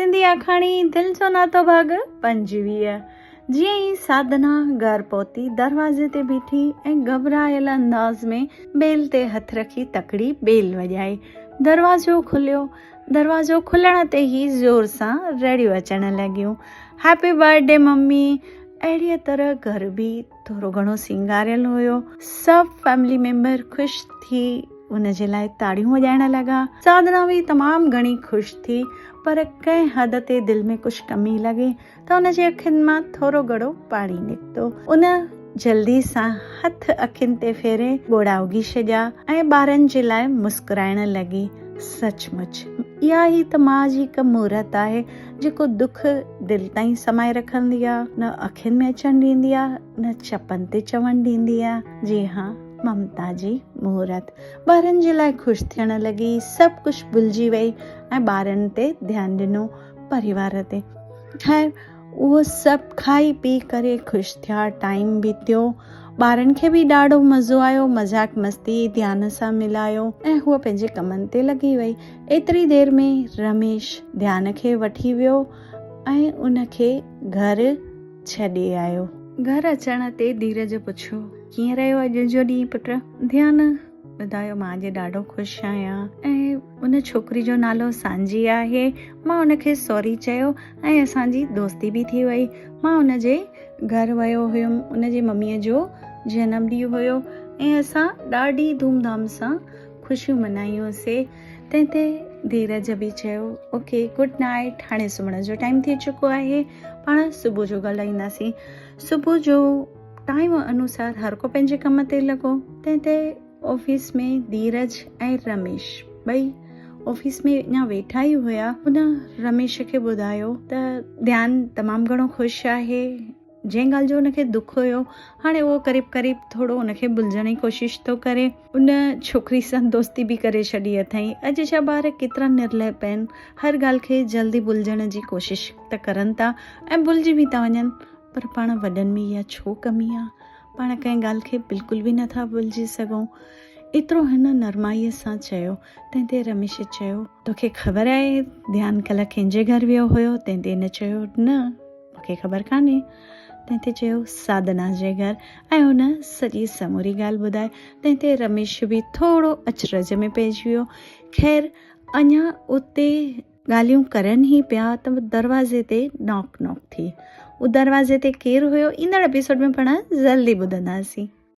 سنڌي آکاڻي دل جو ناتو ڀاڳ 25. جيئن ئي ساڌنا گهر پهتي، دروازي تي بيٺي ۽ گهٻرايل انداز ۾ بيل تي هٿ رکي تڪڙي بيل وڄائي. دروازو کليو. دروازو کلڻ تي ئي زور سان رڙيون اچڻ لڳيون. Happy birth D mummy! اهڙيء طرح گهر به ٿورو گهڻو سينگاريل هيو. سڀ فيملي ميمبر خوش ٿي ان جي لاء تاڙيون وڄائڻ لڳا. ساڌنا به تمام گهڻي خوش ٿي پر ڪنهن حد تي دل ۾ ڪجهه ڪمي لڳي ته ان جي اکين مان ٿورو ڳڙو پاڻي نڪتو. ان جلدي سان هٿ اکين تي ڦيري ڳوڙها اگهي ڇڏيا ۽ ٻارن جي لاء مسڪرائڻ لڳي. سچ مچ اها ئي ته ماء جي هڪ مورت آهي جيڪو دک دل تائين سمائي رکندي آ، نه اکين ۾ اچڻ ڏيندي آ، نه چپن تي چوڻ ڏيندي آ. جي ها ممتا جي مورت. ٻارن جي لاء خوش ٿيڻ لڳي، سڀ ڪجهه ڀلجي وئي ۽ ٻارن تي ڌيان ڏنو، پريوار تي. خير اهو سڀ کائي پي ڪري خوش ٿيا، ٽائيم بيتيو، ٻارن کي به ڏاڍو مزو آيو، مذاق مستي ڌيان سان ملايو ۽ هوء پنهنجي ڪمن تي لڳي وئي. ايتري دير ۾ رميش ڌيان کي وٺي ويو ۽ ان کي گهر ڇڏي آيو. گهر اچڻ تي ڌيرج پڇيو، ڪيئن رهيو اڄ جو ڏينهن پٽ؟ ڌيان ٻڌايو، مان اڄ ڏاڍو خوش آهيان ۽ ان ڇوڪري جو نالو سانجي آهي. مان ان کي سوري چيو ۽ اسان جي دوستي به ٿي وئي. مان ان جي گهر ويو هيم، ان جي مميء جو جنم ڏينهن هيو ۽ اسان ڏاڍي ڌوم ڌام سان خوشيون منايون سي. تنهن تي ڌيرج به چيو، اوڪي گڊ نائيٽ، هاڻي سمهڻ جو ٽائيم ٿي چڪو آهي، پاڻ صبح جو ڳالهائينداسين. صبح جو ٽائيم انوسار هر ڪو پنهنجي ڪم تي لڳو. تنهن تي آفيس ۾ ڌيرج ۽ رميش ٻئي آفيس ۾ اڃا ويٺا ئي هيا. هن رميش کي ٻڌايو ته ڌيان تمام گهڻو خوش آهي، جنهن ڳالهه جو هن کي دک هيو، هاڻي اهو قريب قريب ٿورو ان کي ڀلجڻ جي ڪوشش ٿو ڪري. ان ڇوڪري سان دوستي به ڪري ڇڏي اٿائين. اڄ جا ٻار ڪيترا نرلپ آهن، هر ڳالهه کي جلدي ڀلجڻ جي ڪوشش ته ڪرن ٿا ۽ ڀلجي به ٿا وڃن، پر پاڻ وڏن ۾ اها ڇو ڪمي آ؟ پاڻ ڪنهن ڳالهه کي بلڪل به نٿا ڀلجي سگهون. ايترو هن نرمائيء سان چيو، تنهن تي رميش چيو. توکي خبر آهي ڌيان ڪلهه ڪنهن جي گهر ويو هيو؟ تنهن تي هن چيو، نه، مون کي خبر ڪانهي. تنهن تي چيو، ساڌنا جي گهر. ۽ هن سڄي سموري ڳالهه ٻڌائي. تنهن تي رميش به ٿورو اچرج ۾ پئجي ويو. خير، اڃا اتي ڳالهيون ڪرن ئي پيا ته دروازي تي ناڪ ناڪ ٿي. دروازي تي ڪير هيو؟ ايندڙ ايپيسوڊ ۾ پاڻ جلدي ٻڌنداسين.